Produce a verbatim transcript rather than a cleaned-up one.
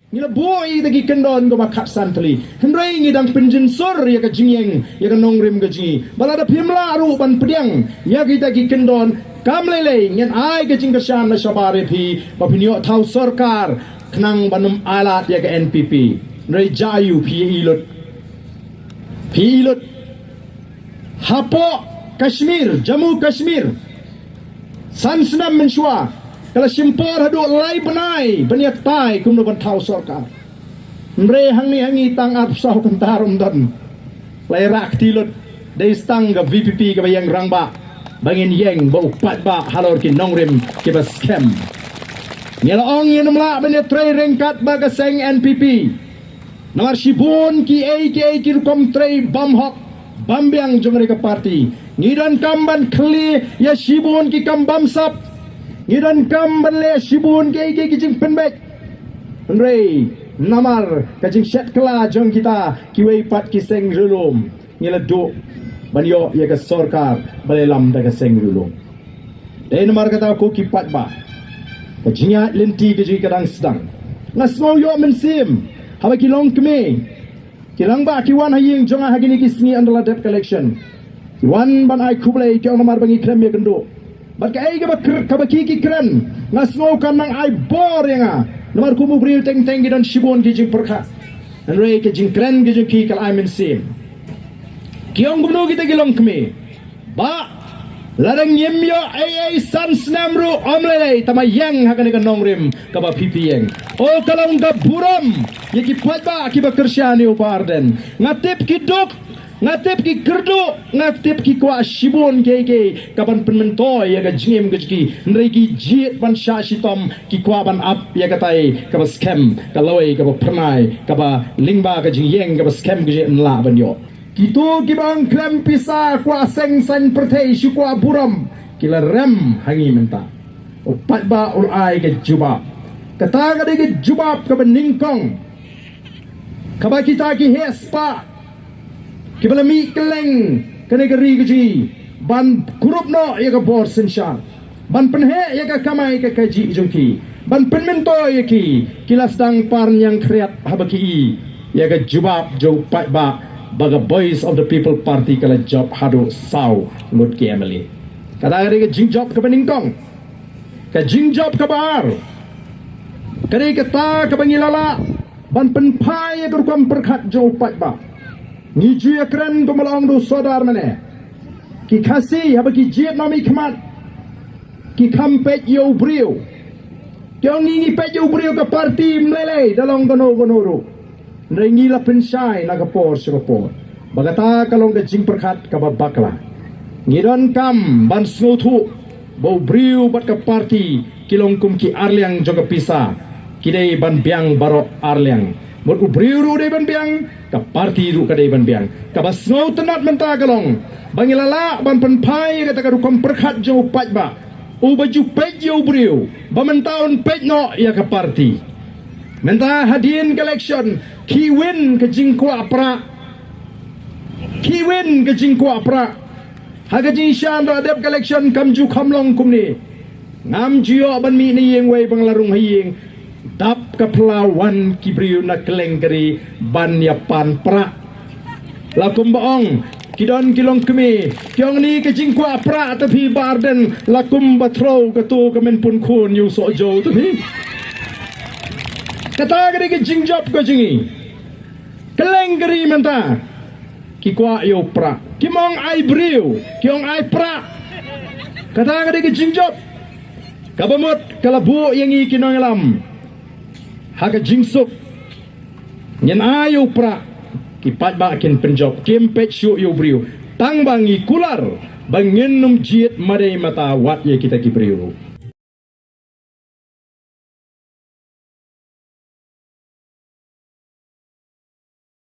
Ngi la buh ïa kita ki kyndon kaba khatsan tylli. Hynrei ngi dang pynjynsur ïa ka jingïeng, ïa ka nongrim ka jong ngi. Ba lada phim lah ruh ban pdiang ïa kita ki kyndon, kam lei lei ngin ai ka jingkyrshan na shabar ïa phi ba phin ïoh thaw sorkar khnang ban ym ailad ïa ka N P P. Hynrei jia ïa u phi ïa i lut. Phi ïa i lut. Hapoh Kashmir, Jammu Kashmir, san snem mynshuwa ka la shim por haduh lai bnai ban ïa tai kumno ban thaw sorkar. Hynrei hangne ha ngi tang arphew saw kynta ruh ym don. La ïa rah kti lut. Dei tang ka V P P kaba ïeng rangbah ba ngin ïeng, ba u paidbah halor ki nongrim kiba skhem. Ngi la ong ngin ym lah ban ïa trei ryngkat bad ka seng N P P. Namar shibun kiei kiei ki rukom trei bym hok bym biang jong kane ka party. Ngi donkam ban khlieh ïa shibun ki kam bamsap. Ngi donkam ban leh shibun kiei kiei ki jingpynbeit. Hynrei namar ka jingshet kylla jong kita kiwei pat ki seng riewlum, ngi la duh ban ïoh ïa ka sorkar ba la ïalam da ka seng riewlum. Dei namar kata ko ki paidbah, ka jingïaid lynti ka jong ngi ka dang sdang. Nga sngew ïoh mynsiem haba ki longkmie, ki rangbah ki wan ha ïing jong nga ha kine ki sngi ynda la dep ka election. Ki wan ban ai khublei, ki ong namar ba ngi khlem ïakynduh. Bad kaei kaba kr-, kaba ki ki kren, nga sngew kan nang ai bor ïa nga. Namar kum u briew teng teng ki don shibun ki jingpyrkhat. Hynrei ka jingkren ka jong ki ka la ai mynsiem. Ki ong kumno kita ki longkmie? Bah, lada ngim ïoh ei ei san snem ruh ym lei lei, tang ma ïeng ha kane ka nongrim kaba phi phi ïeng. O, ka long ka burom ïa ki paidbah kiba kyrshan ïa u Bah Ardent. Nga tip ki duk, nga tip ki kyrduh, nga tip ki kwah shibun kiei kiei kaban pynmyntoi ïa ka jingim ka jong ki. Hynrei ki jied ban shah shitom, ki kwah ban ap ïa katai kaba skhem, ka lawei kaba phyrnai, kaba lyngba ka jingïeng kaba skhem ka jong ngi, yn lah ban ïoh. Kito kiba ong khlem pisa, kwah seng saiñ pyrthei, shu kwah burom, ki la rem ha ngi mynta. U paidbah u la ai ka jubab. Kata ka dei ka jubab kaba nyngkong kaba kita ki heh spah kiba la mih kylleng kane ka ri ka jong ngi ban kurup noh ïa ka bor synshar, ban pynheh ïa ka kamai ka kajih jong ki, ban pynmyntoi ïa ki, ki la sdang par ñiang khriat haba ki i ïa ka jubab jong u paidbah ba ka Voice of the People Party ka la jop haduh saw ngut ki M L A. Kata ka dei ka jingjop kaba nyngkong. Ka jingjop kaba ar ka dei kata kaba ngi la lah ban pynphai ïa ka rukom pyrkhat jong u paidbah. Ngi ju ïakren kumba la ong da u Sordar mynne. Ki Khasi haba ki jied na mihkhmat, ki kham peit ïa u briew. Ki ong ngi ngi peit ïa u briew, ka party ym lei lei, da long kano kano ruh. Hynrei ngi la pynshai na ka por sha ka por ba kata ka long ka jingpyrkhat kaba bakla. Ngi donkam ban sngewthuh ba u briew bad ka party ki long kum ki arliang jong ka pisa. Ki dei ban biang baroh arliang. Mut u briew ruh u dei ban biang, ka party ruh ka dei ban biang. Kaba sngewtynnat mynta ka long ba ngi la lah ban pynphai ïa kata ka rukom pyrkhat jong u paidbah, uba ju peit ïa u briew, ba mynta un peit noh ïa ka party. Mynta hadien ka election, ki win ka jingkwah prah. Ki win ka jingkwah prah. Ha ka jingshisha ynda la dep ka election kam ju kham long kumne. Ngam ju ïoh ban mih na ïing wei ba nga la rung ha ïing. Dap ka pla wan ki briew na kylleng ka ri ban ïa pan prah. La kumba ong ki don ki longkmie, ki ong ni ka jingkwah prah te phi Bah Ardent, la kumba throw kato ka men pun khun ïa u soh jew te phi. Kata ka dei ka jingjop ka jong ngi. Kylleng ka ri mynta ki kwah ïa u prah. Kim ong ai briew, ki ong ai prah. Kata ka dei ka jingjop kaba mut ka la buh ïa ngi ki nongïalam ha ka jingsuk. Ngin ai ïa u prah, ki paidbah kin pynjop, kim peit shuh ïa u briew. Tang ba ngi kular ba ngin ym jied madei mata wat ïa kita ki briew.